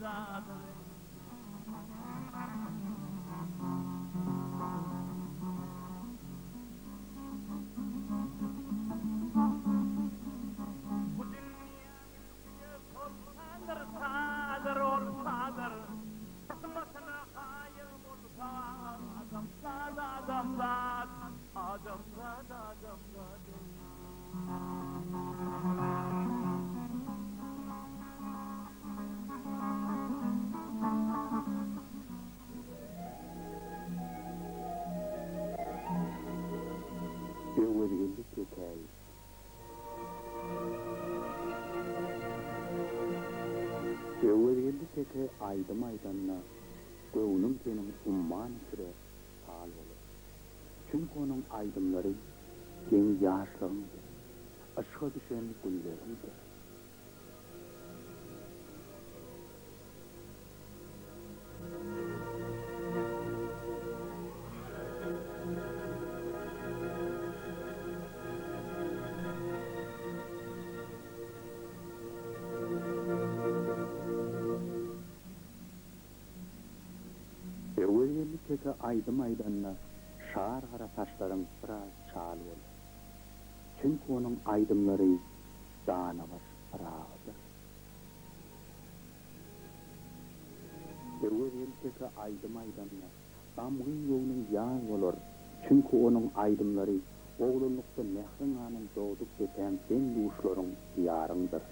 adamzadyny. Bu dünýäň ilkide soltandyr, şadyr ol şadyr. Kysmatyna kaýyl bolsa adamzat, adamzat, adamzat, adamzat. Öwezgeldi Tekäýew. Öwezgeldi Teke aýdym aýdanda, göwnüň seniň umman içre sal bolar. Çünki onuň aýdymlary seň ýaşlygyňdyr, yşga düşen günleriňdir. Öwezgeldi teke aýdym aýdanda şar gara saçlaryň biraz çal bolar. Çünki onuň aýdymlary danabaş Pyragydyr. Öwezgeldi teke aýdym aýdanda gamgyn göwnüň ýaz bolar. Çünki onuň aýdymlary oglanlykda mähriň ganan dogduk depäň deň-duşlaryň ýaryňdyr.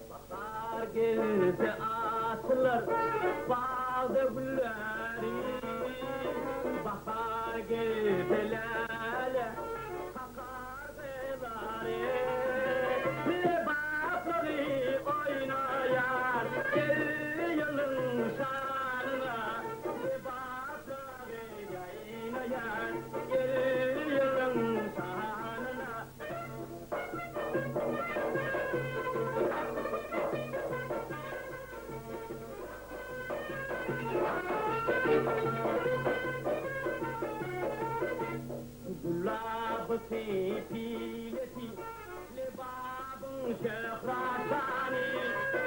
Bahar gelse açylar bagda gülleri, Bahar gelse läle kakar gyzlary. Lebaplary oýnaýar elli ýylyň şanyna, Lebaplary ýaýnaýar elli ýylyň şanyna. Gulabysy, pilesi, Lebabyň şöhrat-şany,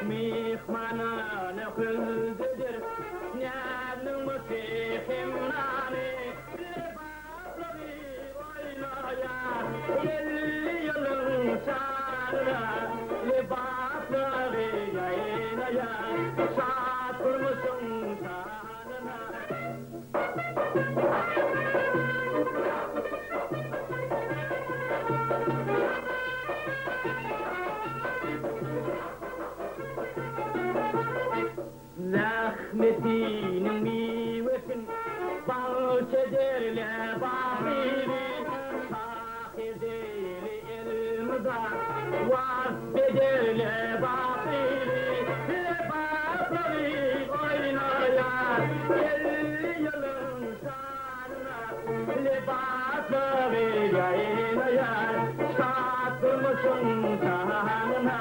Myhmanyny hüzzüdir, Näzliň hem nany, Lebaplary oýnaýar, 50 ýylyň şanyna, Lebaplary ýaýnaýar, Şat durmuşyň şanyna. Zähmetiniň miwesin bagş eder Lebabyny, Şahyr dili elmydam wasp eder Lebabyny, Lebaplary oýnaýar 50 ýylyň şanyna, Lebaplary ýaýnaýar şat durmuşyň şanyna.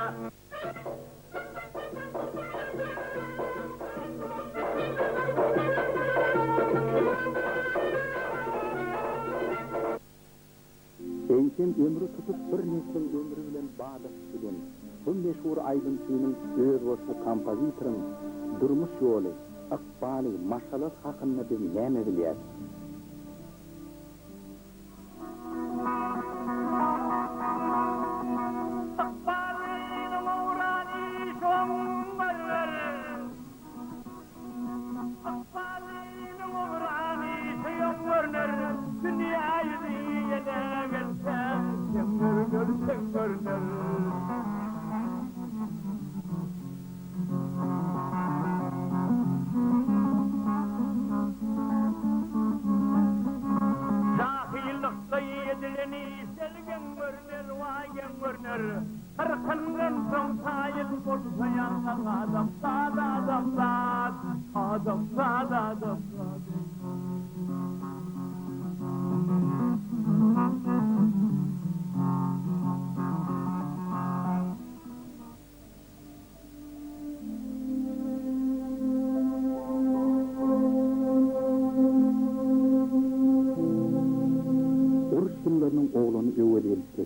Eýsem ömri tutuş bir nesliň ömri bilen badaşyp giden bu meşhur aýdymçynyň özboluşly kompozitoryň durmuş ýoly, ykbaly, maşgalasy hakynda biz näme bilýäris? Ykbalynyň ugran işi oň görner. Ykbalynyň ugran işi oň görner. Dünýä ýüzi ýene gelse, seň görner, seň görner. Jahylykda edilen işler geň görner, waý geň görner. Kyrkyndan soň taýyn bolsa ýalňyz adamzat, adamzat, adamzat, adamzat.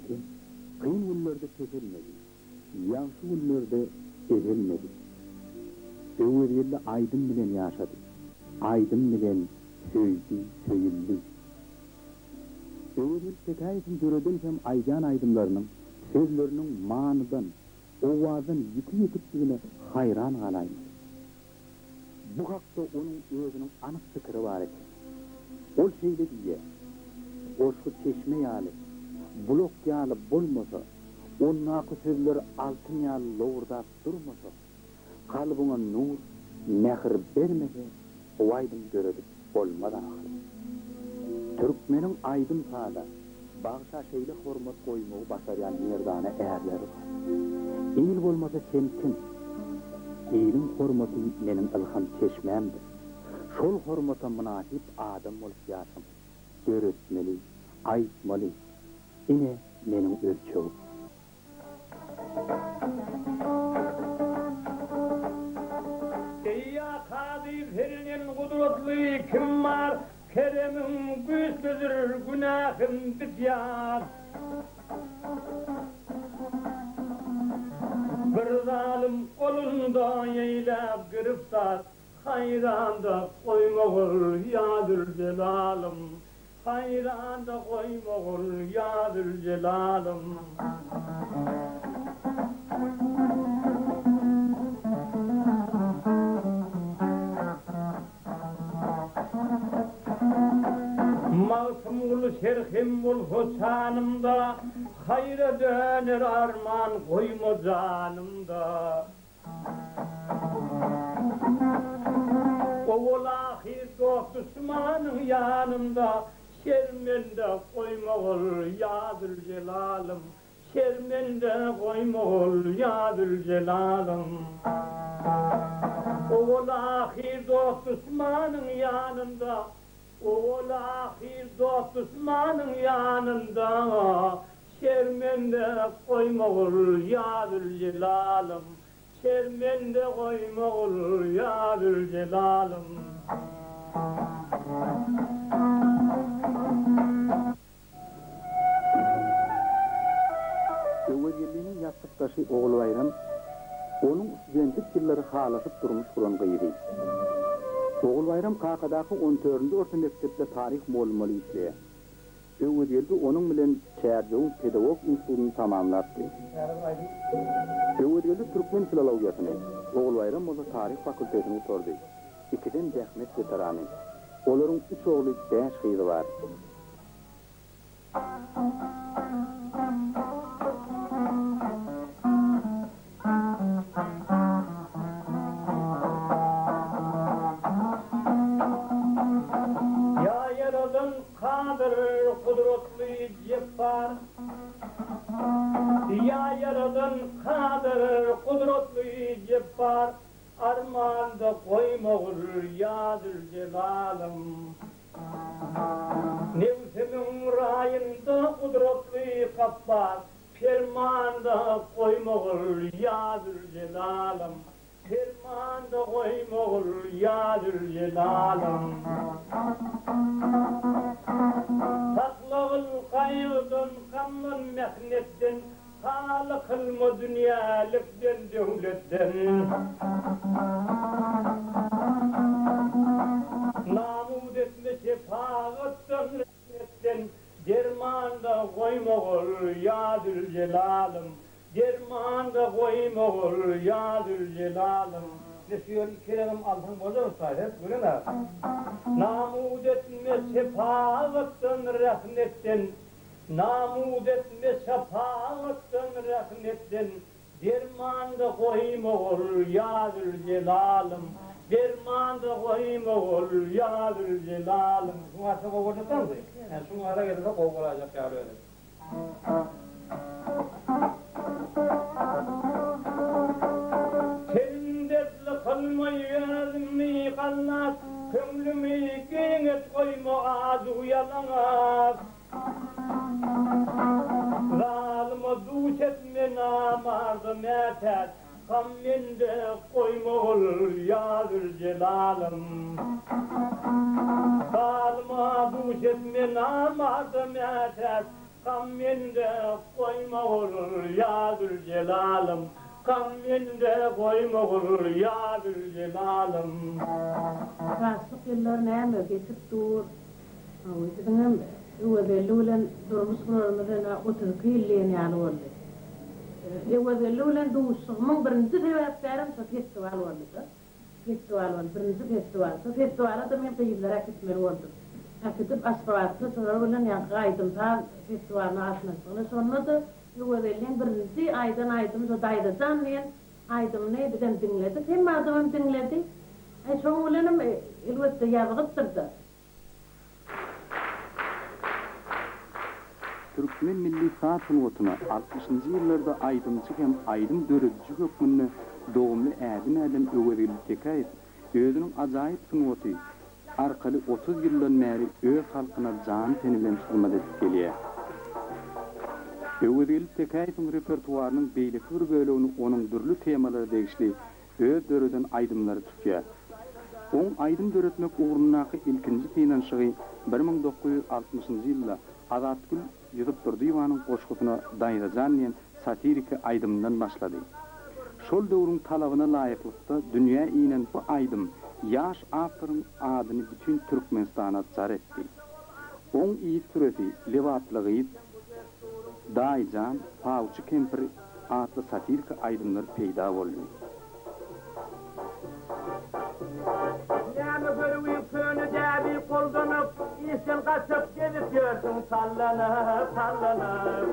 Teke kyn günlerde peselmedi, ýagşy günlerde ezelmedi. Öwezgeldi aýdym bilen ýaşady, aýdym bilen söýdi, söýüldi. Öwezgeldi Tekäýewiň döreden hem aýdýan aýdymlarynyň sözleriniň manydan, owazdan ýüki ýetikdigine haýran galaýmaly. Bu hakda onuň özüniň anyk pikiri bar eken. Ol şeýle diýýär, Goşgy çeşme ýaly, bulak ýaly bolmasa, ondaky sözler altyn ýaly lowurdap durmasa, kalbyňa nur, mähir bermese, gowy aýdym döredip bolmaz ahyry. Türkmeniň aýdym-saza, bagşa şeýle hormat goýmagy başarýan merdana ärleri bar. Il bolmasa sen kim? Iliň hormaty meniň ylham çeşmämdir. Şol hormata mynasyp adam bolup ýaşamaly, döretmeli, aýtmaly. Ine, meniň ölçegim. Eý ýa Kadyr senden gudratly kim bar, Keremiň güýçlüdir günähim bisýar. Bir zalym golunda eýläp giriftar, Haýranda goýmagyl ýa Züljelalym, Haýranda goýmagyl ýa Züljelalym. Magtymguly şerhim bolsa çanymda, Haýra döner arman goýma janymda. Owal-ahyr dost-duşmanyň ýanynda Şermende goýmagyl, ýa Züljelalym, Şermende goýmagyl, ýa Züljelalym. Owal-ahyr dost-duşmanyň ýanynda Owal-ahyr dost-duşmanyň ýanynda Şermende goýmagyl, ýa Züljelalym, Şermende goýmagyl, ýa Züljelalym. Öwezgeldiniň ýassykdaşy Ogulbaýram onuň studentlik ýyllary halaşyp durmuş guran gyzy. Ogulbaýram Kakadaky on dördünji orta mekdepde taryh mugallym bolup işleýär. Öwezgeldi onuň bilen Çärjewiň pedagog institutyny tamamlapdy. Öwezgeldi türkmen filologiýasyny, Ogulbaýram bolsa taryh fakultetini gutardy. Ikisem zähmet weterany. Olaryň üç ogly, bäş gyzy bar. Ýa Ýaradan Kadyr Gudratly Jepbar Ýa Ýaradan Kadyr Gudratly Jepbar Armanda goýmagyl ýa Züljelalym Nebsimiň raýynda Gudratly Gapbar Permanda goýmagyl ýa Züljelalym Permanda goýmagyl ýa Züljelalym. Saklagyl gaýgydan, gamdan, mähnetden, Haly kylma dünýälikden, döwletden. Namut etme şepagatdan, rehmetden, Dermanda goýmagyl ýa Züljelalym. Dermanda goýmagyl ýa Züljelalym. Ine şu ýeri ikirägem alsaň bolar ussa, hep gören-ä. Namut etme şepagatdan, rehmetden, Namut etme şepagatdan, rehmetden, Dermanda goýmagyl ýa Züljelalym. Dermanda goýmagyl ýa Züljelalym. Şuň arasy gowy boljakdandy. Ýa şuň ara gelse gowy bolaýjak ýaly özi. Telim dertli kylmaý özümi gallas, Köňlümi giň et goýma aç-u ýalaňaç. Zalyma duş etme namarda mätäç, Gam mende goýmagyl ýa Züljelalym. Zalyma duş etme namarda mätäç. Gam mende goýmagul ýa Züljelalym, Gam mende goýmagul ýa Züljelalym. Ýaşlyk ýyllar näme, geçip dur. Hawa, biziňem Öwezgeldi bilen durmuş gurarymyz ine 32 ýyl diýen ýaly boldy. Öwezgeldi bilen duşuşygymyň birinji sebäpkärem şo festiwal boldy-da. Festiwal boldy, birinji festiwal. Şo festiwala-da men gyzlary äkitmeli boldum. Äkidip Aşgabatda şolar bilen ýaňky aýdym-saz festiwalyna gatnaşdyk. Ine şonda-da Öwezgeldiň birinji aýdan aýdymy şo Daýza jan diýen aýdymyny bizem diňledik, hemme adamam diňledi. Äý şoň bilenem elbetde ýazygypdyr-da. Türkmen milli saz sungatyna altmyşynjy ýyllarda aýdymçy hem aýdym dörediji hökmünde dogumly ädim äden Öwezgeldi Tekäýew özüniň ajaýyp sungaty arkaly 30 ýyldan bäri öz halkyna jany-teni bilen hyzmat edip gelýär. Öwezgeldi Tekäýewiň repertuarynyň beýleki bir bölegini onuň dürli temalara degişli öz döreden aýdymlary tutýar. Oň aýdym döretmek ugrundaky ilkinji synanyşygy 1960-njy ýylda Azatgül Ýusupdurdyýewanyň goşgusyna Daýzajan diýen satiriki aýdymyndan başlady. Şol döwrüň talabyna laýyklykda dünýä inen bu aýdym ýaş awtoryň adyny bütin Türkmenistana jar etdi. Oň yzsüresi Lebaply gyz, Daýyjan, Sawçy kempir atly satiriki aýdymlar peýda boldy. Näme görüwiň köne däbi goldanyp, Işden gaçyp gezip ýörsüň sallanyp, sallanyp.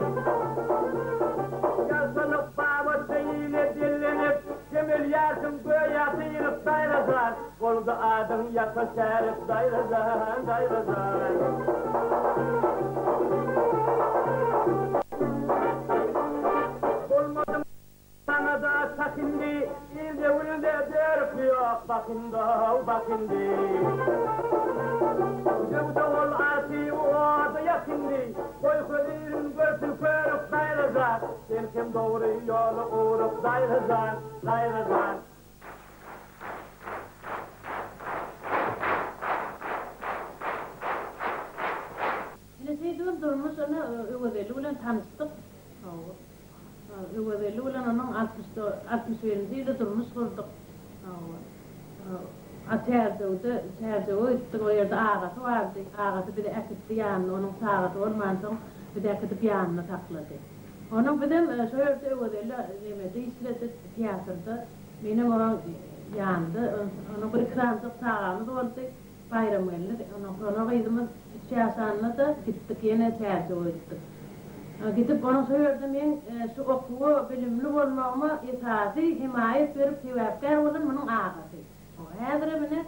Ýagşylyk babatda ile bellenip, Kemelýärsiň göýä syryp daýrajan, Boldy adyň ýata şärik daýrajan, daýrajan. Bolmadym saňa-da çak indi, Ilde-günde börükli ýok, bak indi-ow, bak indi. Döwde ol arşywy oda ýak indi, Goý hözirin görsün körük daýrajan, Sen hem dogry ýola ugruk daýrajan, daýrajan. Ine şeýdibem durmuş ine Öwezelli bilen tanyşdyk. Hawa. Öwezelli bilen onuň 61 nji ýylda durmuş gurduk. Hawa. A Çärjewde, Çärjewe gitdik, o ýerde agasy bardy. Agasy bizi äkitdi ýanyna, onuň çagasy bolmansoň, bizi äkidip ýanynda saklady. Onuň bizem şo ýerde Öwezelli nemede işledik, teatrda. Menem onuň ýanynda, onuň bir iki sanyjyk çagamyz boldy. Baýramgeldi, ondan soňra gyzymyz üç ýaşanda-da gitdik, ýene Çärjewe gitdik. Gidip, onuň şo ýerde meň şu okuwa bilimli bolmagyma esasy hemaýat berip sebäpkär bolan munuň agasy. Häzirem ine,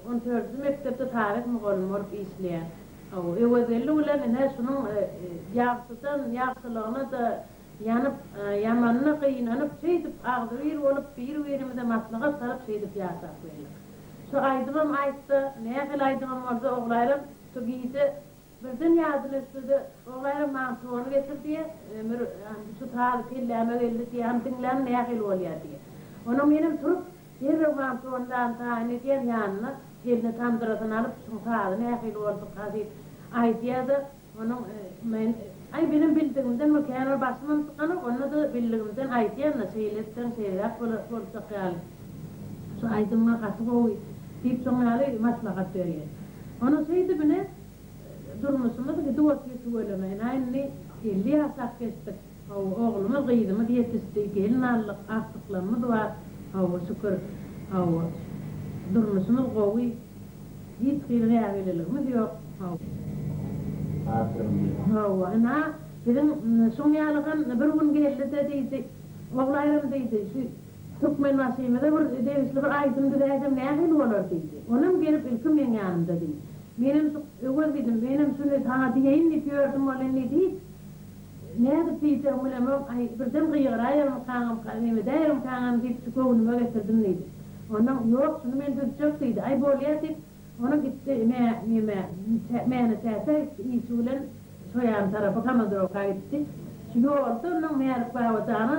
on dördünji mekdepde taryh mugallymy bolup işleýär. Öwezgeldi bilen ine şunuň ýagşydan ýagşylygyna-da ýanyp, ýamanyna gynanyp, şeýdip agzybir bolup, bir-birimize maslahat salyp şeýdip ýaşap geldik. Şu aýdymam aýtsa, nähili aýdymam bolsa Ogulaýram şu gije birden ýadyna düşse-de, Ogulaýram maňa tony getir diýýär, Ömür, şu saz kelläme geldi diýýär, hany diňläň nähili bolýar diýýär. Onnoň menem turup, derrew maňa tony dagyny taýyn edýän, ýanyna eline tamdyrasyny alyp, şuň sazy nähili bolduka diýip aýdýar-da, Onuň men, aý menem bildigimden bir kän bir başymam çykanok, onda-da bildigimden aýdýan-da, şeýle etseň şeýleräk bolar, boljak ýaly. Şu aýdym-a gaty gowy diýip şoň ýaly maslahat berýär. Onuň şeýdip ine durmuşymyz gidip otyr tüweleme. Ine indi 50 ýaşap geçdik. Hawa, oglumyz, gyzymyz ýetişdi, gelin aldyk, agtyklarymyz bar. Hawa, şükür. Hawa, durmuşymyz gowy. Hiç hili nägileligimiz ýok. Hawa. Hawa, ynha, biziň şuň ýaly hem bir gün geldi-de diýdi, Oglaýram diýdi, şu Türkmenbaşymyza bir degişli bir aýdym düzäýsem nähili bolar diýdi. Onam gelip ilki meň ýanymda diýdi. Menem şu Öwez diýdim, menem şuny saňa diýeýin diýip ýördüm welin diýdi, hiç nädip diýjegimi bilemok, aý, birden gygyraýarmykaňam, neme edäýermikaňam diýip şu göwnüme getirdim diýdi. Onnoň, Ýok, şuny men düzjek diýdi. Aý, bolýa diýip, onuň gitdi, mä, neme, Mäne Täçä gitdi, işi bilen şo ýan tarapa komandirowka gitdi. Şu ýolda onnoň Mälik baba jana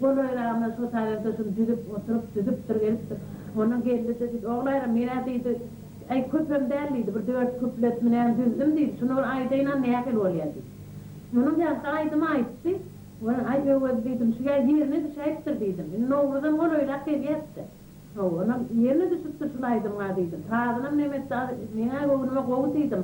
golaýragynda şo taýlarda şuny düzüp oturyp, düzüpdir, gelipdir. Onnoň geldi-de diýdi, Oglaýram, men-ä diýdi, aý, köpem däl diýdi, bir dört kupletmi näme düzdüm diýdi, şuny bir aýdaýyn-a, nähili bolýa diýdi. Onuň ýaňky aýdymy aýtdy. Ol, Aý, Öwez diýdim, şu ýa ýerine düşäýipdir diýdim. Indi Nowruzam golaýlap gelýärdi. Hawa, onam ýerine düşüpdir şul aýdym-a diýdim. Sazynam neme etdi, meň-ä göwnüme gowy diýdim.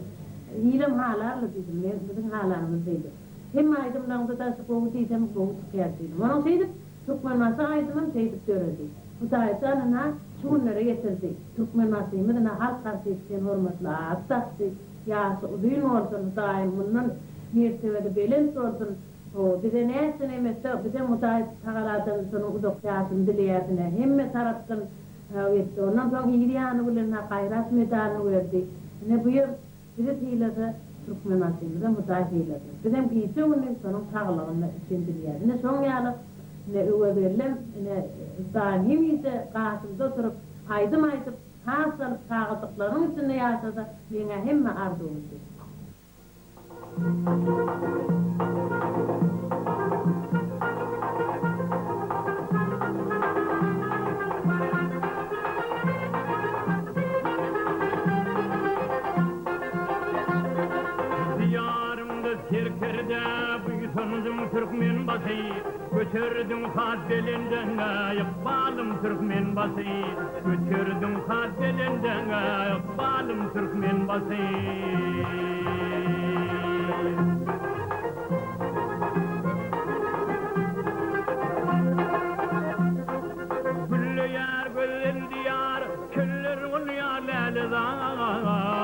Ilem halarly diýdim, men, biziň halanymyz diýdim. Hemme aýdymlaryňda-da şu gowy diýsem gowy çykýar diýdim. Onuň şeýdip Türkmenbaşy aýdymam şeýdip döredi. Hudaýjan ynha şu günlere getirdi. Türkmenbaşymyz ynha halk artisti diýen hormatly at dakdy. Ýaşy uzyn bolsun Hudaýym mundan mertebesi belent bolsun. Hawa bize näçe neme etse bizem Hudaý tagaladan şonuň uzak ýaşyny dileýäs ine hemme tarapdan etdi. Ondan soň yz ýany bilen ynha Gaýrat medalyny berdi. Ine bu ýer Bizi sylasa, Türkmenbaşymyzam Hudaý sylasyn. Bizem gije-gündiz şonuň saglygyny üçin dileýäs. Ine şoň ýaly, ine Öwezgeldem, ine Hudaýym hemişe gaşymda oturyp, aýdym aýdyp, saz çalyp çagajyklarynyň içinde ýaşasa, meň-ä hemme arzuwym şu. Diýarymda serkerde buýsanjyň Türkmenbaşy, Göterdiň has belende ykbalym Türkmenbaşy, Göterdiň has belende ykbalym Türkmenbaşy. Gülleýär gözel Diýar, Çöller bolýar lälezar.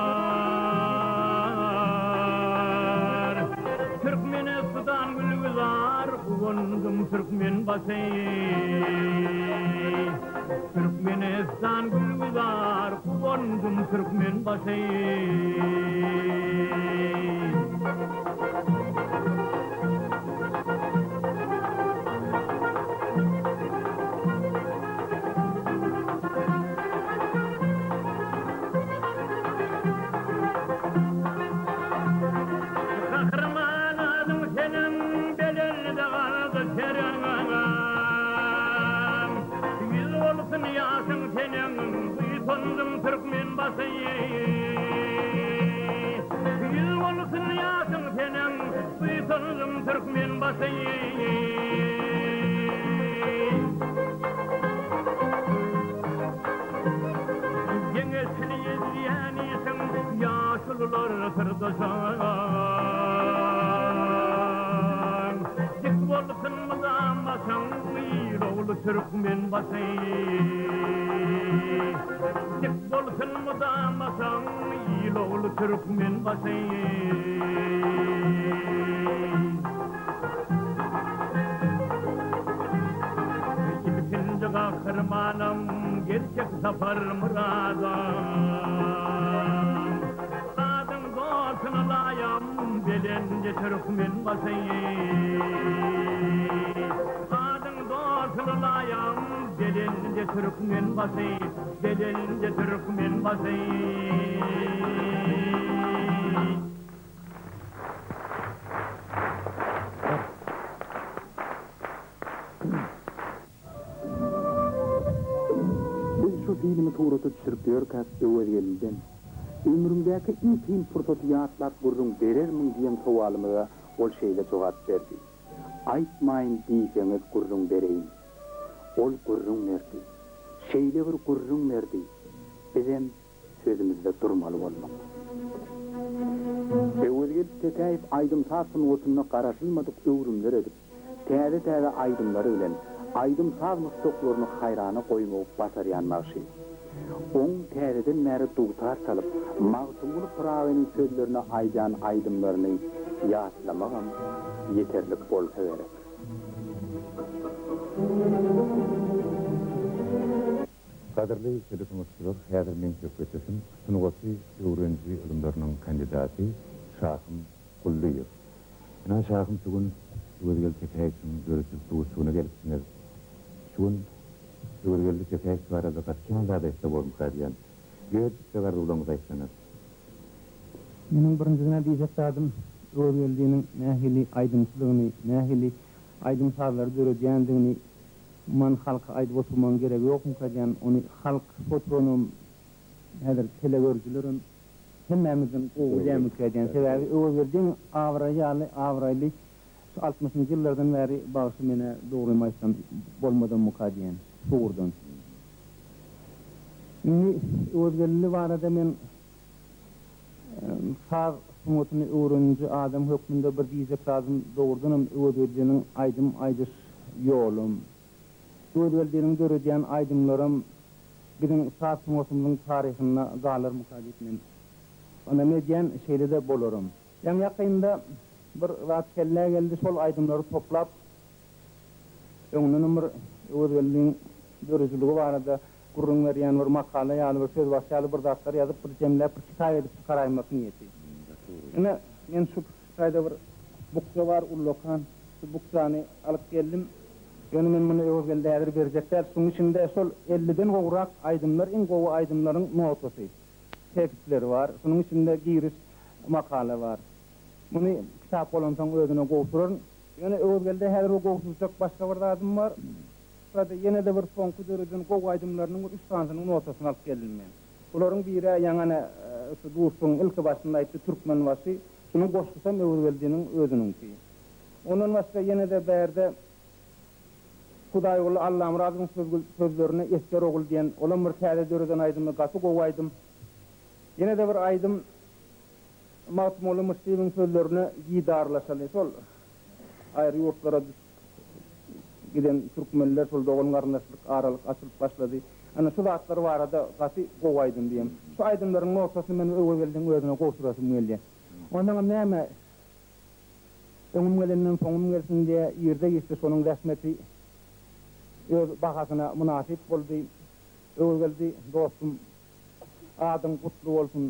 Türkmenistan gülgüzar, Guwandym Türkmenbaşy. Türkmenistan gülgüzar, Guwandym Türkmenbaşy. Gahryman adyň seniň belende galdy seriň. Ýüz bolsun ýaşyň seniň, buýsandym Türkmenbaşy. Ýüz bolsun ýaşyň seniň, buýsandym Türkmenbaşy. Geňeşini edýän işiň ýaşulular syrdaşan. Dik bolsun mydam başyň, il ogly türkmen başy. Dik bolsun mydam başyň, il ogly türkmen başy. Ilkinji gahrymanam gerçek Saparmyradam. Adyň dolsun ylaýam belende Türkmenbaşy. Adyň dolsun ylaýam belende Türkmenbaşy, belende Türkmenbaşy. Biz şu filmi surata düşürip ýörkäk Öwezgeldiden, Ömrüňdäki iň kyn pursaty ýatlap gürrüň berermiň diýen sowalymyza ol şeýle jogap berdi, Aýtmaýyn diýseňiz gürrüň bereýin. Ol gürrüň berdi. Şeýle bir gürrüň berdi, bizem sözümizde durmaly bolduk. Öwezgeldi Tekäýew aýdym-saz sungatynda garaşylmadyk öwrümler edip, täze-täze aýdymlary bilen aýdym-saz muşdaklaryny haýrana goýmagy başarýan bagşy. Oň täzeden bäri dutar çalyp, Magtymguly Pyragynyň sözlerine aýdýan aýdymlaryny ýatlamagam ýeterlik bolsa gerek. Gadyrly teletomaşaçylar, häzir meň söhbetdeşim sungaty öwreniji ylymlarynyň kandidaty Şahym Gullyýew. Ynha, Şahym şu gün Öwezgeldi Tekäýewiçiň döredijilik duşuşygyna gelipsiňiz. Şu gün Öwezgeldi Tekäýewiç barada gaty kän zat aýtsa bormyka diýýän. Öz isleg-arzuwlaryňyzy aýtsaňyz. Meniň birinjiden-ä diýjek zadym Öwezgeldiniň nähili aýdymçydygyny, nähili aýdym-sazlary döredýändigini Umuman halka aýdyp oturmagyň geregi ýokmyka diýýän, ony halk oturanam häzir telegörüjilerem hemmämizden gowy bilýärmikä diýýän. Sebäbi Öwezgeldiň abraýy ýaly abraýly şu altmyşynjy ýyllardan bäri bagşy menä dogrymy aýtsam bolmadammyka diýýän şu ugurdan. Indi Öwezgeldi barada men saz sungatyny öwreniji adam hökmünde bir diýjek zadym dogrudanam Öwezgeldiniň aýdym aýdyş ýolam, Öwezgeldiniň döredýän aýdymlaram biziň saz sungatymyzyň taryhynda galarmyka diýip men ynam edýän, şeýle-de bolaram. Ýaňy-ýakynda bir zat kellä geldi, şol aýdymlary toplap, öňündenem bir Öwezgeldiň döredijiligi barada gürrüň berýän bir makala ýaly, bir sözbaşy ýaly bir zatlar ýazyp, bir jemläp, bir kitap edip çykaraýmak niýeti. Ine, men şu taýda bir bukja bar, ullakan. Şu bukjany alyp geldim. Ýöne men muny Öwezgeldä häzir berjek däl. Şunuň içinde şol elliden gowrak aýdymlar, iň gowy aýdymlaryň notasy, tekstleri bar. Şunuň içinde giriş makala bar. Muny kitap bolansoň özüne gowşuraryn. Ýöne Öwezgeldä häzir bir gowşurjak başga bir zadym bar. Şurada ýene-de bir soňky döreden gowy aýdymlarynyň bir üç sanysynyň notasyny alyp geldim men. Bularyň biri-ä ýaňy ana şu duşuşygyň ilki başynda aýtdy Türkmenbaşy. Şunuň goşgusam Öwezgeldiniň özüniňki. Ondan başga ýene-de bärde Hudaýguly Allamyradowyň sözlerine Esger ogul diýen, olam bir täze döreden aýdymy, gaty gowy aýdym. Ýene-de bir aýdym Magtymguly Myşşyýewiň sözlerine Didarlaşaly. Şol aýry ýurtlara düşüp giden türkmenler şol dogan-garyndaşlyk aralyk açylyp başlady. Ana şu zatlar barada gaty gowy aýdym diýen. Şu aýdymlaryň notasyny men Öwezgeldiň özüne gowşurasym gelýär. Onsoňam näme Öňüm gelenden soňum gelsin diýä irde-giçde şonuň zähmeti öz bahasyna mynasyp boldy. Öwezgeldi dostum, adyň gutly bolsun,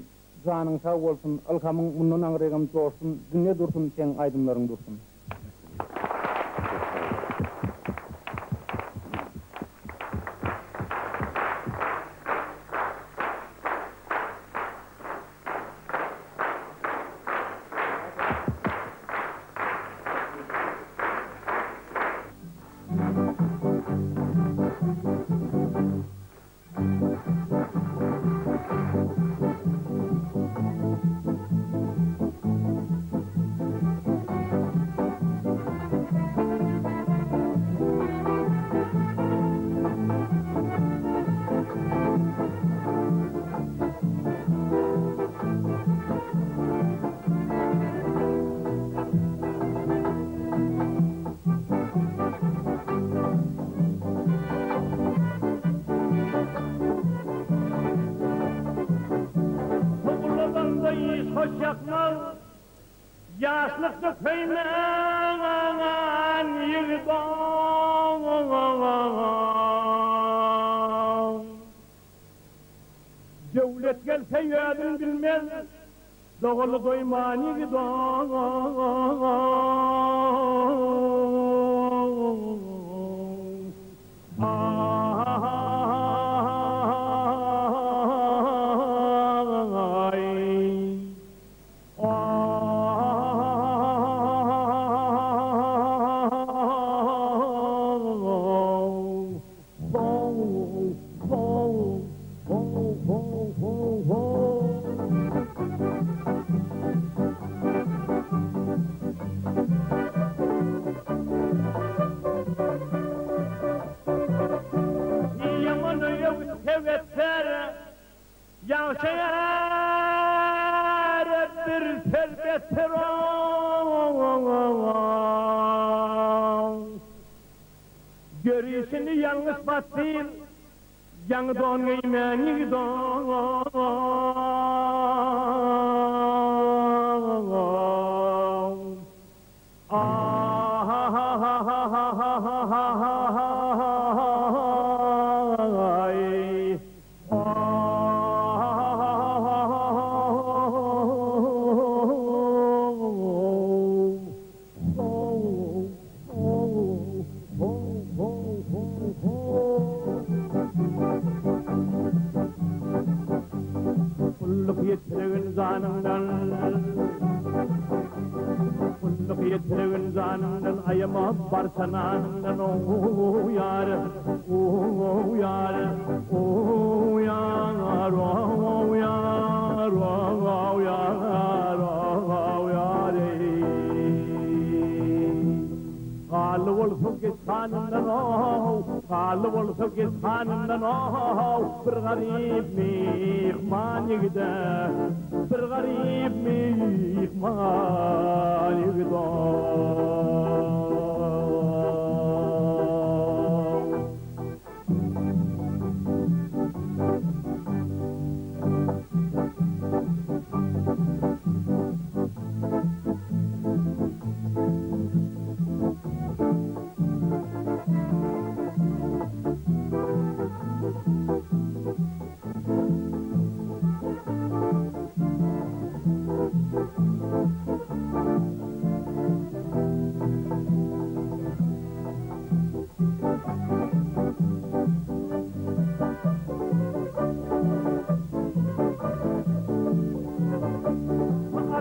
janyň sag bolsun, ylhamyň mundan aňrygam joşsun, dünýe dursun seň aýdymlaryň dursun. Towladanda iş hoş ýakmaz, Ýaşlykda söýmän ýigit Döwlet gelse özün bilmez, Dogaly doýman ýigit Ýaman öýe sebetler Ýagşy ýere bir söz besdir-ow. Görüşini ýalňyş basdyr, Ýaňy don geýmän ýigit-ow. Gulluk ýetiregin janyňdan Gulluk ýetiregin janyňdan Aýama barça nanyňdan Ow ýar, ow ýar, ow ýar, ow ýar, ow ýar. hanyndan ow, Hally bolsa gez hanyndan ow, Bir garyp myhman ýigide, Bir garyp myhman ýigide ow.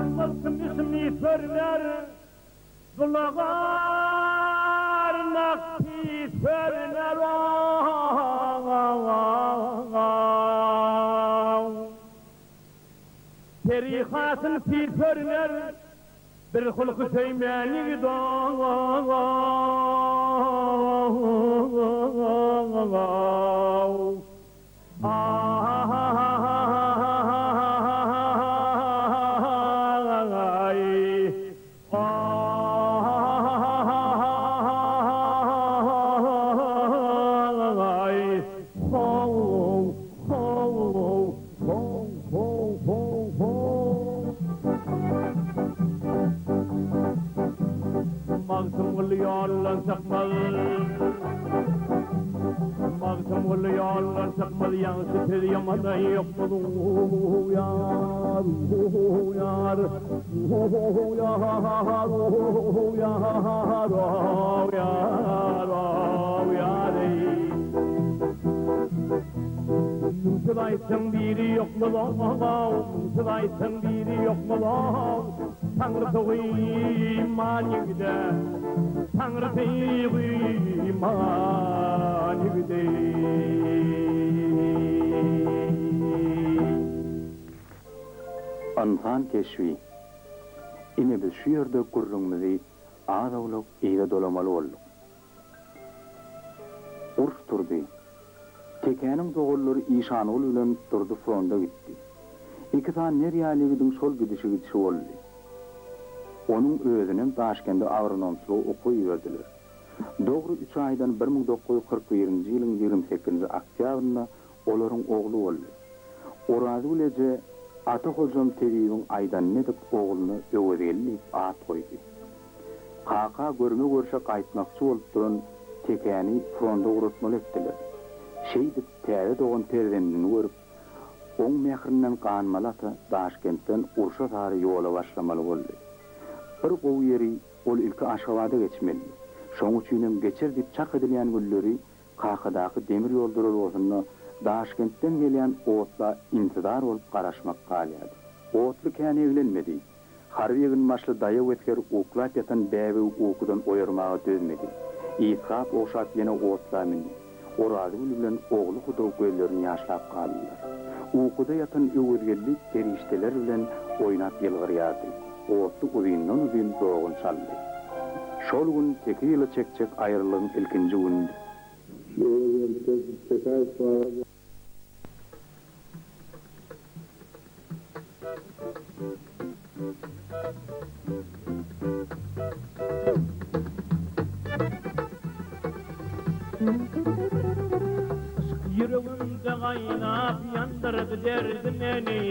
Almaz kümüşmi sörler, Dulagar nakti sörler Peri hatyn pir sörler, Bir hulky söýmän ýigit Magtymguly ýoldan çykmaz Magtymguly ýoldan çykmaz Ýagşy söz ýamana ýokmaz Ýar, ýar, ýar, ýar, ýar, ýar, eý. Müňsüz aýtsaň biri ýokmaz-ow, Müňsüz aýtsaň biri ýokmaz-ow, Taňry togy iman ýigide, Taňry togy iman ýigide. Ynsan keşbi. Ine biz şu ýerde gürrüňimizi az-owlak yza dolamaly bolduk. Uruş turdy. Tekäniň doganlary Işanguly bilen Durdy fronda gitdi. Iki sany ner ýaly ýigidiň şol gidişi-gidişi boldy. Onuň özünem Daşkende agronomçylyga okuwa iberdiler. Dogry üç aýdan 1941-nji ýylyň 28-nji oktýabrynda olaryň ogly boldy. Orazgül eje Ata hojam tebibiň aýdanyny edip ogluna Öwezgeldi diýip at goýdy. Kaka görme-görşe gaýtmakçy bolup duran Tekäni fronda ugratmaly etdiler. Şeýdip täze dogan perzendini görüp, oň mährinden ganmaly ata Daşkentden urşa sary ýola başlamaly boldy. Bir gowy ýeri ol ilki Aşgabada geçmelidi. Şoň üçinem geçer diýip çak edilýän günleri Kakadaky demir ýol duralgasynda Daşkentden gelýän otla intizar bolup garaşmak galýardy. Otly kän eglenmedi. Harby eginbaşly daýaw esger uklap ýatan bäbegi ukudan oýarmaga dözmedi. Ysgap-ogşap ýene otla mündi. Orazgül bilen ogly Hudaw gözlerini ýaşlap galdylar. Ukuda ýatan Öwezgeldi perişdeler bilen oýnap ýylgyrýardy. Otly uzyndan-uzyn zogun çaldy. Şol gün sekiz ýyla çekjek aýralygyň ilkinji günüdi. Öwezgeldi Tekäýew barada. Yşk ýüregimde gaýnap ýandyrdy derdi meni.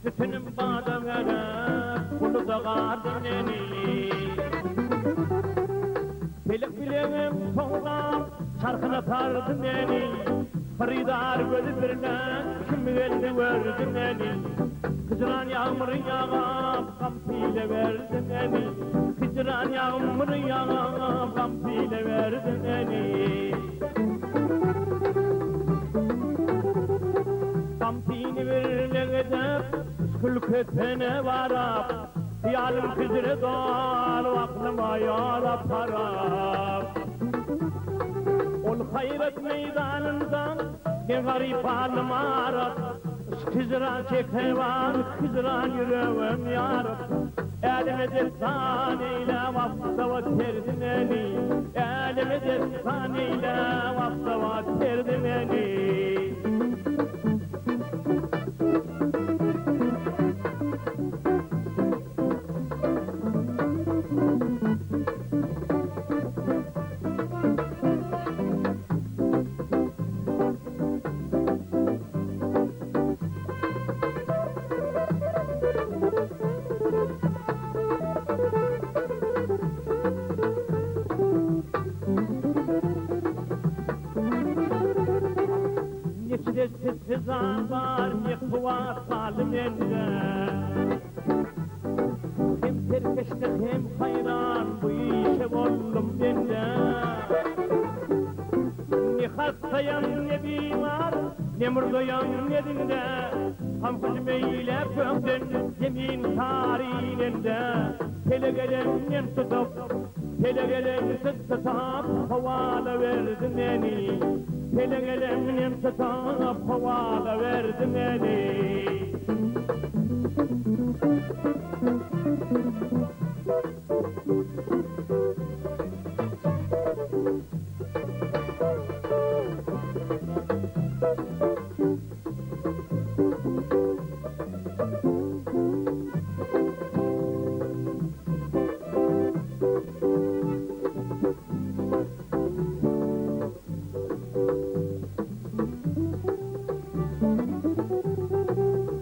Tütünim bada gerek buluda gardy meni. Pelek bileňem soňlap çarhyna sardy meni, Hyrydar gözi birle kim geldi gördi meni, Hijran ýagmyry ýagap gam sile berdi meni, Hijran ýagmyry ýagap gam sile berdi meni. Gamsyny birle edip, Külkesine barap, Hyýalym hijre dolup, aklyma ýol aparap. Ol haýrat meýdanynda men garyp halym arap. Hijran çekewan, hijran ýüregim ýaryp, Äleme dessan eýläp aftaba terdi meni, Äleme dessan eýläp aftaba terdi meni. Neçe sezan bar, ne kuwat galdy mende. Hem serkeşde hem haýran bu işe boldum bende. Ne hassaýam ne bimar, ne murdaýam ne dinde, Ham-hüjüm eýläp gökden zemin sary inende, Pelek elemden tutup, pelek elemsiz tutup, howala berdi meni, Pelek elemden tutup, howala berdi meni.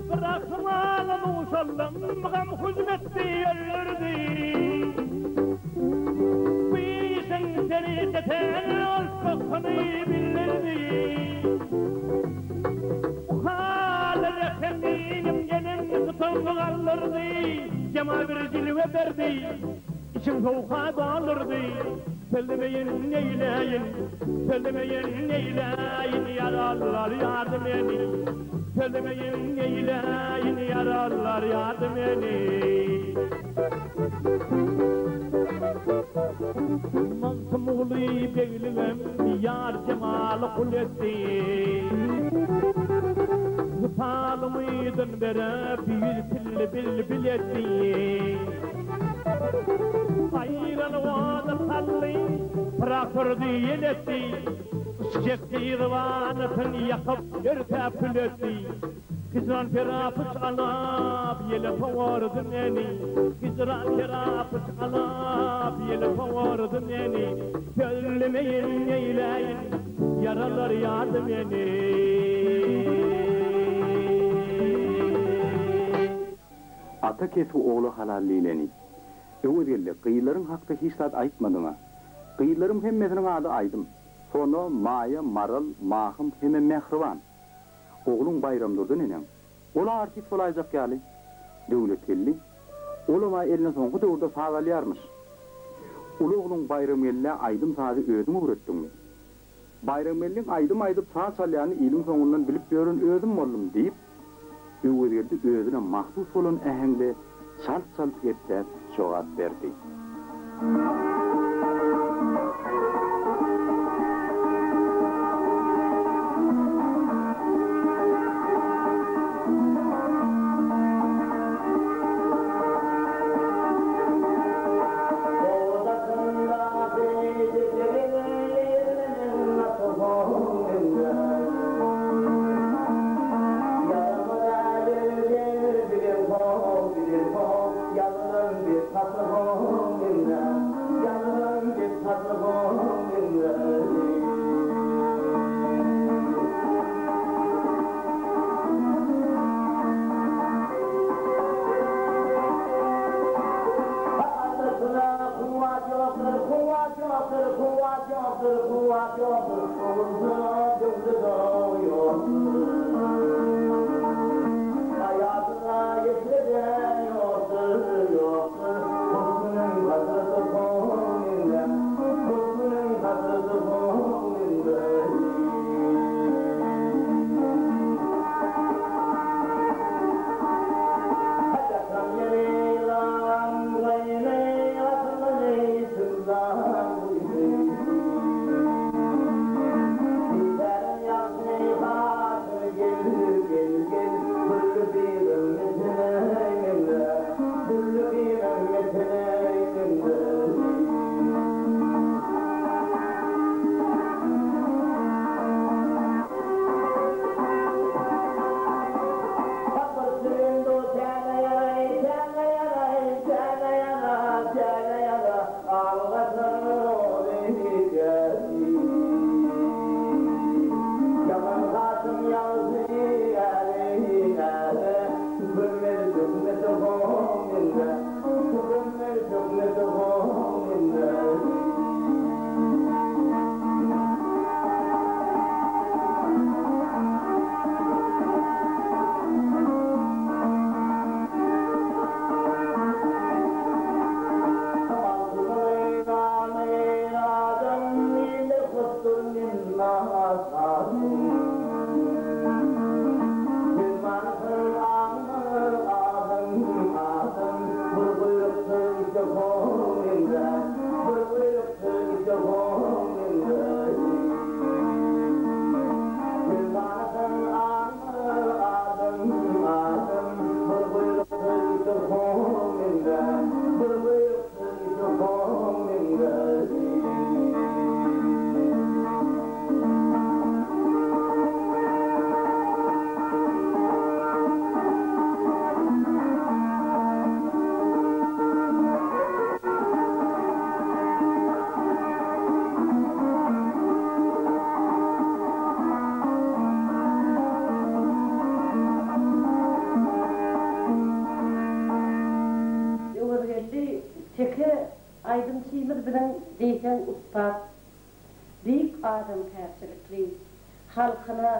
Bir ahmala duşaldym, gam hüjüm etdi, öldürdi. Bu işiň seri çeten boljakdygyny bildirdi. Bu hala rehimim gelin tutungy galdyrdy, Jemal bir jilwe berdi, içim sowka doldurdy. Sözlemeýin neýläýin, sözlemeýin neýläýin, ýaralylar ýardy meni. Sözlemeýin neýläýin, ýaralylar ýardy meni. Magtymguly begligem ýar jemaly gul etdi. Wysal umydyn berip, 100 pilli bilbil etdi. Aýralyk oda saldy, pyrak turdy, ýel etdi. Yşk çekdi, zybanysyn ýakyp, örtäp kül etdi. Hijran perapyç alap, ýele sowurdy meni. Hijran perapyç alap, ýele sowurdy meni. Sözlemeýin neýläýin, ýaralar ýardy meni. Ata kesbi ogla halal diýleni. Öwezgeldi, gyzlaryň hakda hiç zat aýtmadyň-a. Gyzlarym hemmesiniň ady Aýdym. Sona, Maýa, Maral, Mahym hemem Mähriban. Ogluň Baýramdurdy neneň? Ol-a artist bolaýjak ýaly. Döwletgeldi, Olam-a eline soňky döwürde saz alýarmyş. Uly ogluň Baýramgeldä aýdym-sazy özüň öwretdiňmi? Baýramgeldiň aýdym aýdyp saz çalýanyny iliň soňundan bilip ýören özüm boldum, diýip, Öwezgeldi özüne mahsus bolan äheňde çalt-çalt gepläp jogap berdi. Aýdymçymyz biziň diýseň ussat, beýik adamkärçilikli, halkyna,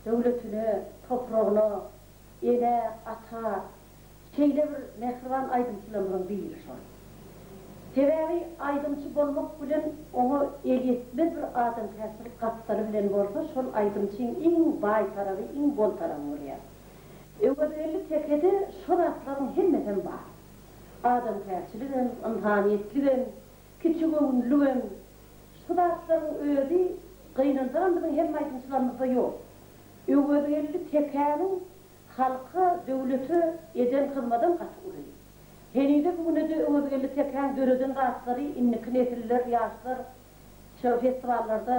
döwletine, topragyna, ene, ata şeýle bir mähriban aýdymçylarymyzyň biri şol. Sebäbi aýdymçy bolmak bilen oňa elýetmez bir adamkärçilik gapdaly bilen bolsa şol aýdymçyň iň baý taraby, iň bol taraby bolýar. Öwezgeldi Tekede şo zatlaryň hemmesem bar. Adamkärçiligem, ynsanyýetligem, kiçigöwünligem. Şu zatlaryň özi gynansagam biziň hemme aýdymçylarymyzda ýok. Öwezgeldi Tekäniň halka, döwlete eden hyzmadam gaty uly. Henize bu güne-de Öwezgeldi Tekäň döreden zatlary indiki nesiller, ýaşlar şo festiwallarda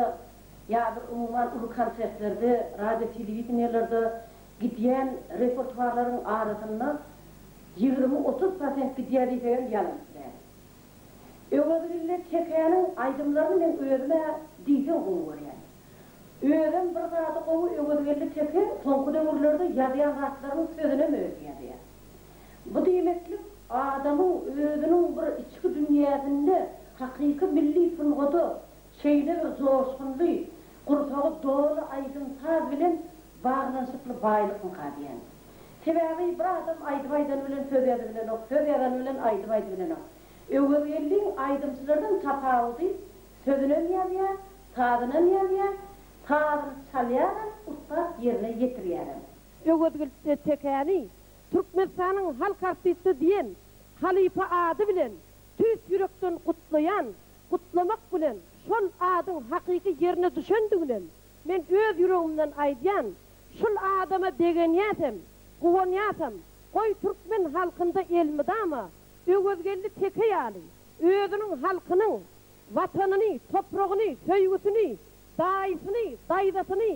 ýa bir umuman uly konsertlerde, radio, telewideniýelerde gidýän repertuarlaryň arasynda 20-30 prosent gidýär diýsegem ýalan däl. Öwezgeldi Tekäniň aýdymlaryny men özüm-ä diýseň gowy görýän. Özem bir zady gowy Öwezgeldi Teke soňky döwürlerde ýazýan zatlarynyň sözünem özi ýazýar. Bu diýmeklik adamyň özüniň bir içki dünýäsinde hakyky milli sungada şeýle bir joşgunly, gursagy doly aýdym-saz bilen baglanyşykly baýlykmyka diýýän. Sebäbi bir adam aýdym aýdany bilen söz ýazybilenok, söz ýazany bilen aýdym aýdybilenok. Öwezgeldiň aýdymçylardan tapawudy sözünem ýazýar, sazynam ýazýar, sazyny çalýaram, ussat ýerine ýetirýärem. Öwezgeldi Tekäni Türkmenistanyň halk artisti diýen halypa ady bilen tüýs ýürekden gutlaýan, gutlamak bilen şol adyň hakyky ýerine düşendiginem men öz ýüregimden aýdýan, şul adama begenýäsem, guwanýasam, goý türkmen halkynda elmydama Öwezgeldi Teke ýaly özüniň halkynyň Watanyny, topragyny, söýgüsini, daýysyny, daýzasyny,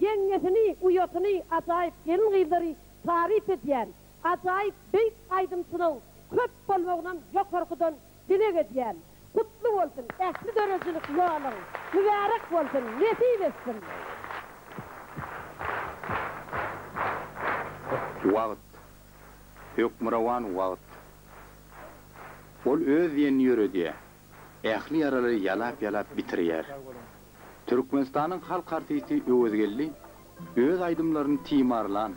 ýeňňesini, uýasyny ajaýyp gelin-gyzlary taryp edýän ajaýyp beýik aýdymçynyň köp bolmagynam ýokarkydan dileg edýän. Gutly bolsun ähli döredijilik ýoluň mübärek bolsun nesip etsin. Wagt. Hökmürowan wagt. Ol öz diýenini ýöredýär. Ähli ýaralary ýalap-ýalap bitirýär. Türkmenistanyň halk artisti Öwezgeldi öz aýdymlaryny timarlan,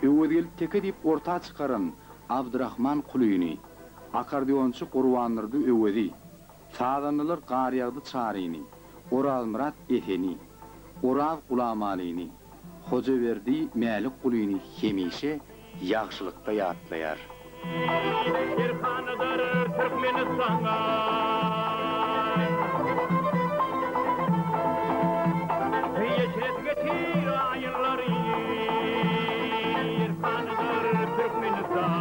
Öwezgeldi Teke diýip orta çykaran Abdyrahman Kulyny, akkordeonçy Gurbandurdy Öwezi, sazandalar Garýagdy Çaryny, Orazmyrat Eseni, Oraz Gulamalyny, Hojaberdi Mälikgulyny hemişe ýagşylykda ýatlaýar. Erkanadyr Türkmenistan. Eşret getir aýyllary. Erkanadyr Türkmenistan.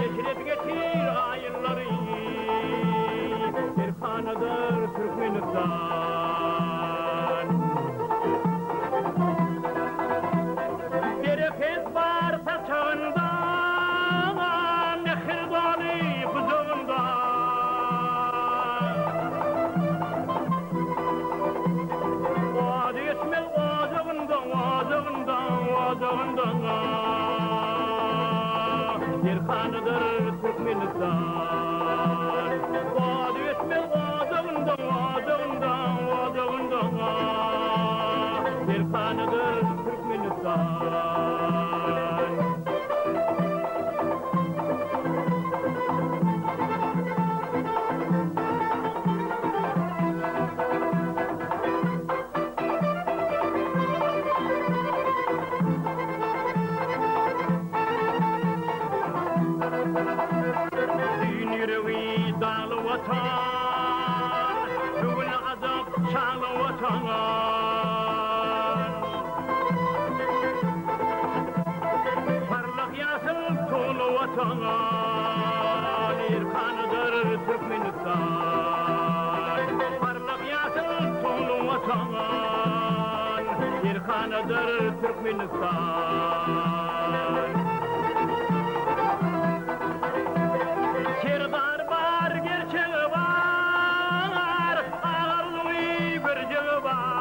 Eşret getir aýyllary. Erkanadyr Türkmenistan. Bereket bar saçagynda, Mähir doly gujagynda. Ady öçmez ojagynda, Ojagynda, ojagynda. Erkanadyr Türkmenistan. Ady öçmez ojagynda, Ojagynda, ojagynda. Erkanadyr Türkmenistan. Düýn ýüregi dagly Watan, bu gün ajap şanly Watan. Parlak ýaşyl tugly Watan, erkanadyr Türkmenistan. Parlak ýaşyl tugly Watan, erkanadyr Türkmenistan. Serdar bar, gerçegi bar, Arzuwy birjigi bar.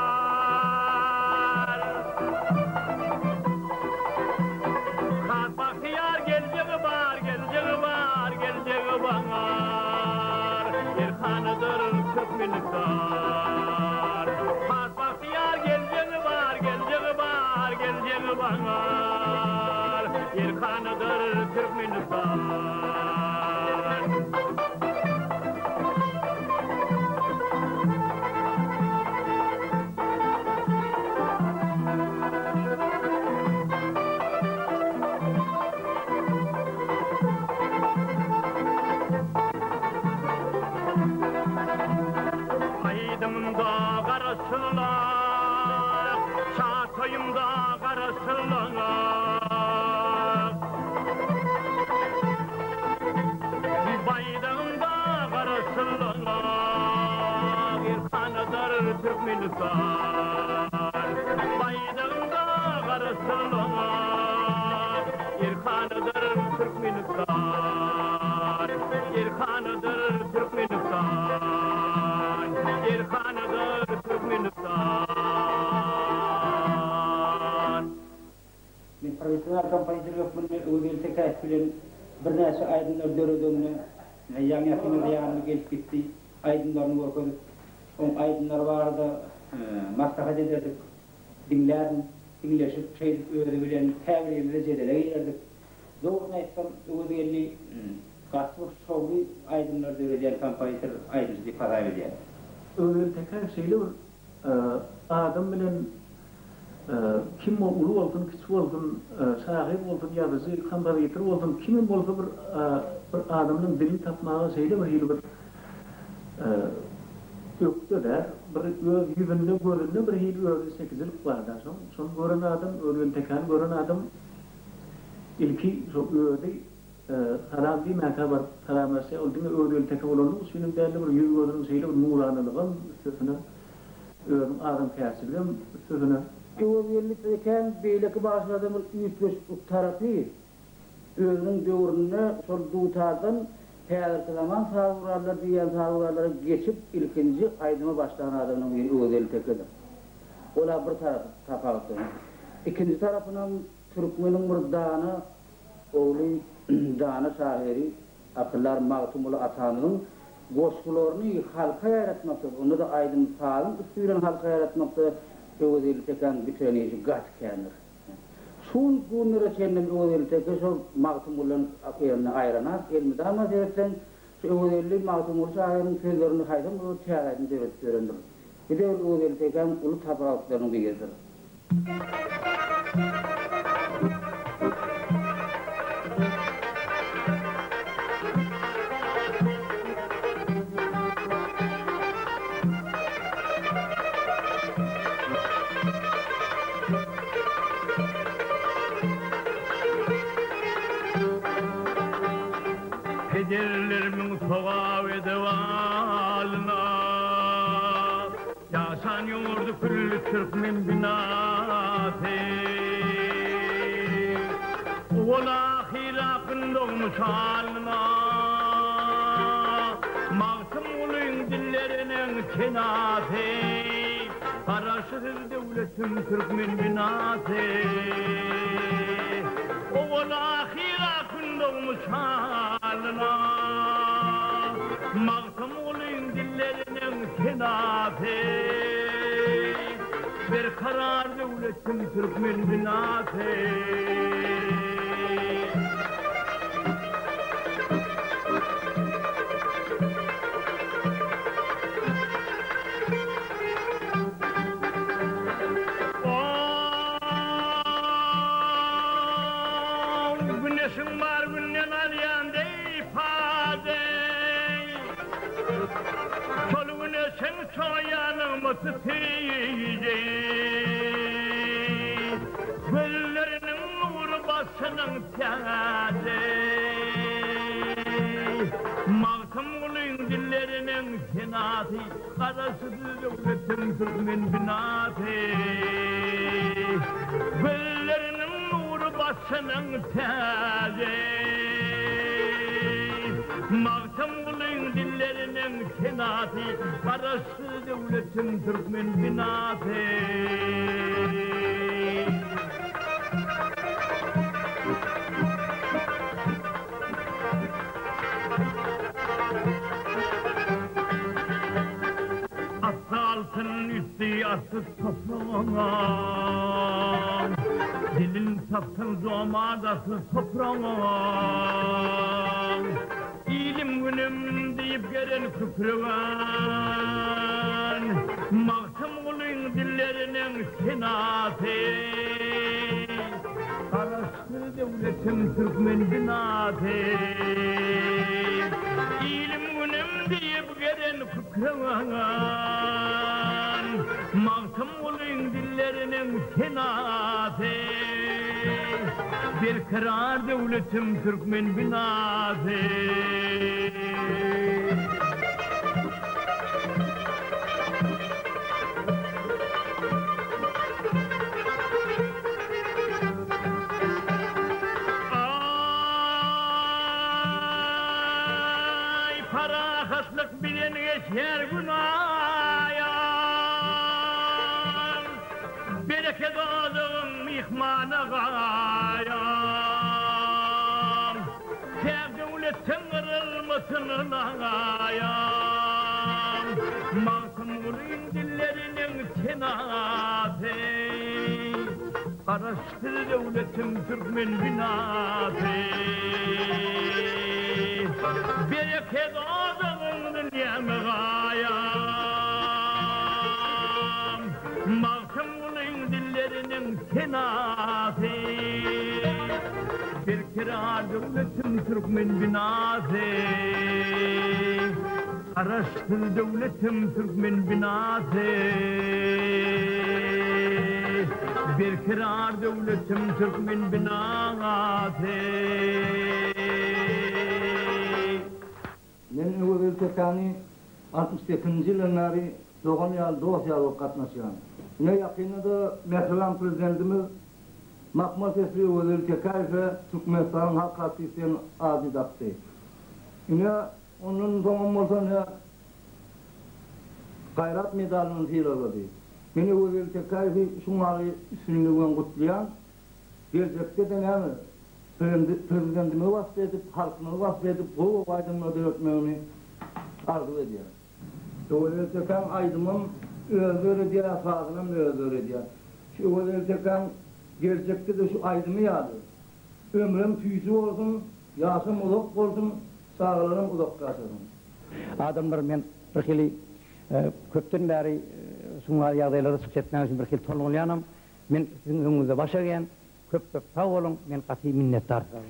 Has bagtyýar geljegi bar, geljegi bar, geljegi bar. Türkmenistan. Has bagtyýar geljegi bar, geljegi bar, geljegi bar. Erkanadyr Türkmenistan. Aýdymymda garaşylan, Şa toýumda garaşylan. Baýdagymda garaşylan, Erkanadyr Türkmenistan. Baýdagymda garaşylan, Erkanadyr Türkmenistan. Erkanadyr Türkmenistan. Erkanadyr Türkmenistan. Men professional kompozitor hökmünde Öwezgeldi Tekäýew bilen birnäçe aýdymlar döredenine, ýaňy-ýakynda-da ýanyma gelip gitdi, aýdymlaryny görkezip, oň aýdymlary barada maslahat ederdik, diňlärdim, diňleşip, şeýdip özi bilen käbir ýerlerde jedele girerdik. Dogrusyny aýtsam, Öwezgeldi gaty bir şowly aýdymlar döredýän kompozitor, aýdymçy diýip hasap edýän. Öwezgeldi Tekäýew şeýle bir Adam bilen kim ol uly bolsun, kiçi bolsun, şahyr bolsun, ýazyjy, kompozitor bolsun, kimem bolsa bir bir adamyň dilini tapmaga şeýle bir hili bir ökde-dä, bir öz ýüzünde, gözünde bir hili özüne çekijilik bar-da. Şoň şony gören adam, Öwezgeldi Tekäni gören adam ilki şo özi Salam diýmänkä baryp salamlaşýar. Ol diňe Öwezgeldi teke bolanlygy üçinem däldi, bir ýüz-gözüniň şeýle bir nuranalygam üstesine, özüniň adamkärçiligem üstesine. Öwezgeldi tekäň beýleki bagşylardan bir üýtgeşiklik tarapy, özüniň döwründe şol dutardan häzirki zaman saz gurallary diýýän saz gurallara geçip ilkinji aýdyma başlan adamlaryň biri Öwezgeldi tekedir. Ol-a bir tarapy tapawutlanýar. Ikinji tarapynam türkmeniň bir dana Ogly dana şahyry, akyldar Magtymguly atamyzyň goşgularyny halka ýaýratmakda, onda-da aýdym-sazyň üsti bilen halka ýaýratmakda Öwezgeldi Tekäň bitiren işi gaty kändir. Şu günlere çenlem Öwezgeldi Teke şol Magtymgulydan elini aýranak, elmydama seretseň, şu Öwezgeldi Magtymguly şahyryň sözlerini haýsam bir täze aýdym döredip ýörendir. Bu döwür Öwezgeldi Tekäň uly tapawutlarynyň biridir. Pederlerimiň sogap edip alyna. Ýaşan ýurdy külli türkmen binasy. Owal-ahyr akyn dogmuş alnyna. Magtymgulyň dilleriniň senasy. Garaşsyz döwletim türkmen binasy. Owal-ahyr akyn dogmuş alnyna. Magtymgulyň dilleriniň senasy, Berkarar döwletiň türkmen binasy. Güneşiň bar günden alýan deý pady. Şol güneşiň çoýanymy tutdy. Gözleriniň nury başynyň täji. Magtymgulyň dilleriniň senasy, Garaşsyz döwletiň türkmen binasy. Gözleriniň nury başynyň täji. Magtymgulyň dilleriniň senasy, Garaşsyz döwletiň türkmen binasy. Jomartsyz topragyňa. Dilin tapsaň jomartsyz topragyňa. Ilim-günüm diýip gelen kükregen, Magtymgulyň dilleriniň senasy. Garaşsyz döwletim türkmen binasy. Ilim-günüm diýip gelen kükregen, Magtymgulyň dilleriniň senasy. Berkarar döwletim türkmen binasy. Aý, parahatlyk bilen geçer gün aýam. Bereket ojagyň myhmana gaýam. Täk döwletden gyrylmasyn ylaýam. Magtymgulyň dilleriniň senasy. Garaşsyz döwletim türkmen binasy. Bereket ojagyň dünýäme gaýam. Magtymgulyň dilleriniň senasy. Berkarar döwletim türkmen binasy. Garaşsyz döwletim türkmen binasy. Berkarar döwletim türkmen binasy. Men Öwezgeldi Tekäni 68-nji ýyldan bäri dogan ýaly, dost ýaly bolup gatnaşýan. Ine, ýakynda-da mähriban Prezidentimiz mahmal sesli Öwezgeldi Tekäýewe Türkmenistanyň halk artisti diýen ady dakdy. Ine, ondan soňam bolsa ine, Gaýrat medaly bilen sylaglady. Men Öwezgeldi Tekäýewi şuň ýaly üstünligi bilen gutlaýan. Geljekde-de näme, Prezidentimizi wasp edip, halkymyzy wasp edip, gowy-gowy aýdymlar döretmegini arzuw edýärin. Öwezgeldi Tekäň aýdymam özi döredýär, sazynam özi döredýär. Şu Öwezgeldi Tekäň geljekde-de şu aýdymy ýaly, ömrem süýji bolsun, ýaşam uzak bolsun, çagalaram uzak ýaşasyn. Adamlar men birhili köpden bäri şuňa ýagdaýlarda çykyş etmäge üçin birhili tolgunýanam. Men siziň öňüňizde baş egýän. Köp köp sag boluň men gaty minnetdar size.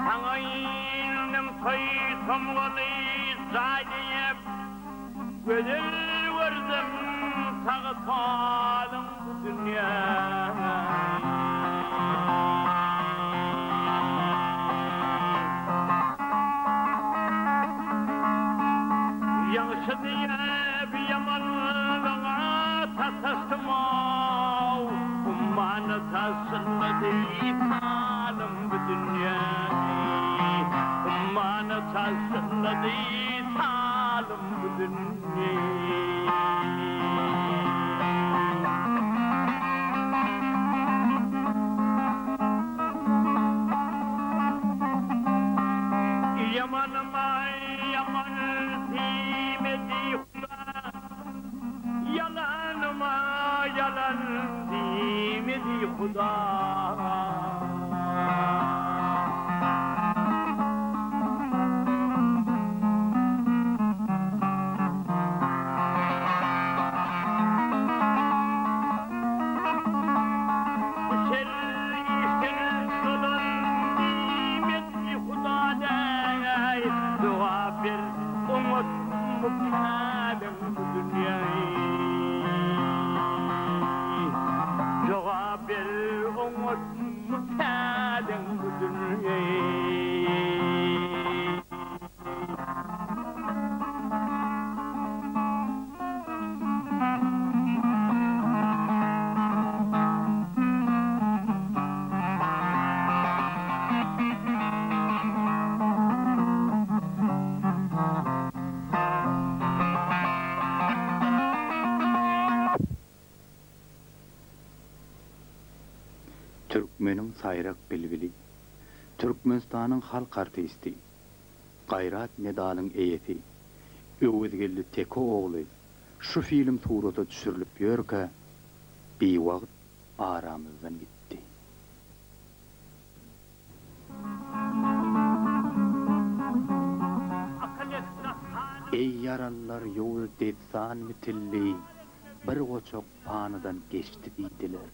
Saňa indim toý tomgaly jaý diýip, Gözel gördüm sagy salyň bu dünýä. Ýagşy diýip ýamanlyga sataşdym-ow, Ummana taşlady salym bu dünýäni. Ummana taşlady salym bu dünýäni. Ýamanyma ýaman diýmedi Huda, Ýalanyma ýalan diýmedi Huda. Bu şer işden dolan diýmedi Huda deý, Jogap ber oňatmy päliň bu dünýäý. Jogap ber oňatmy päliň bu dünýäý. Türkmeniň saýrak bilbili, Türkmenistanyň halk artisti, Gaýrat medalyň eýesi Öwezgeldi Teke ogly şu film surata düşürilip ýörkä, biwagt aramyzdan gitdi. Eý ýaralylar ýowuz dessan mitilli bir goçak panydan geçdi diýdiler.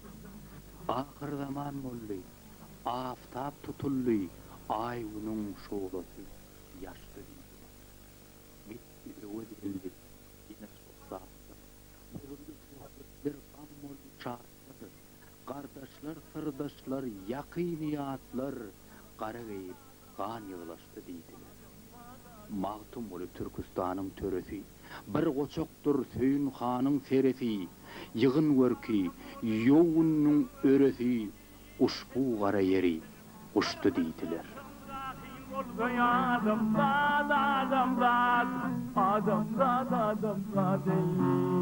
Ahyrzaman boldy, aftap tutuldy, aý-günüň şuglasy ýaşdy diýdiler. Gitdi Öwezgeldi, ýene şol zatlar. Bozuldy söhbetler, gam boldy şatlar. Gardaşlar, syrdaşlar, ýakyny-ýatlar gara geýip, gan ýyglaşdy diýdiler. Magtymguly Türküstanyň töresi, Bir goçakdyr Söýün hanyň seresi, Ýygyn görki, ýow gününiň öresi Uşbu gara ýeri guçdy diýdiler. Adamzat, adamzat, adamzat, adamzat eý.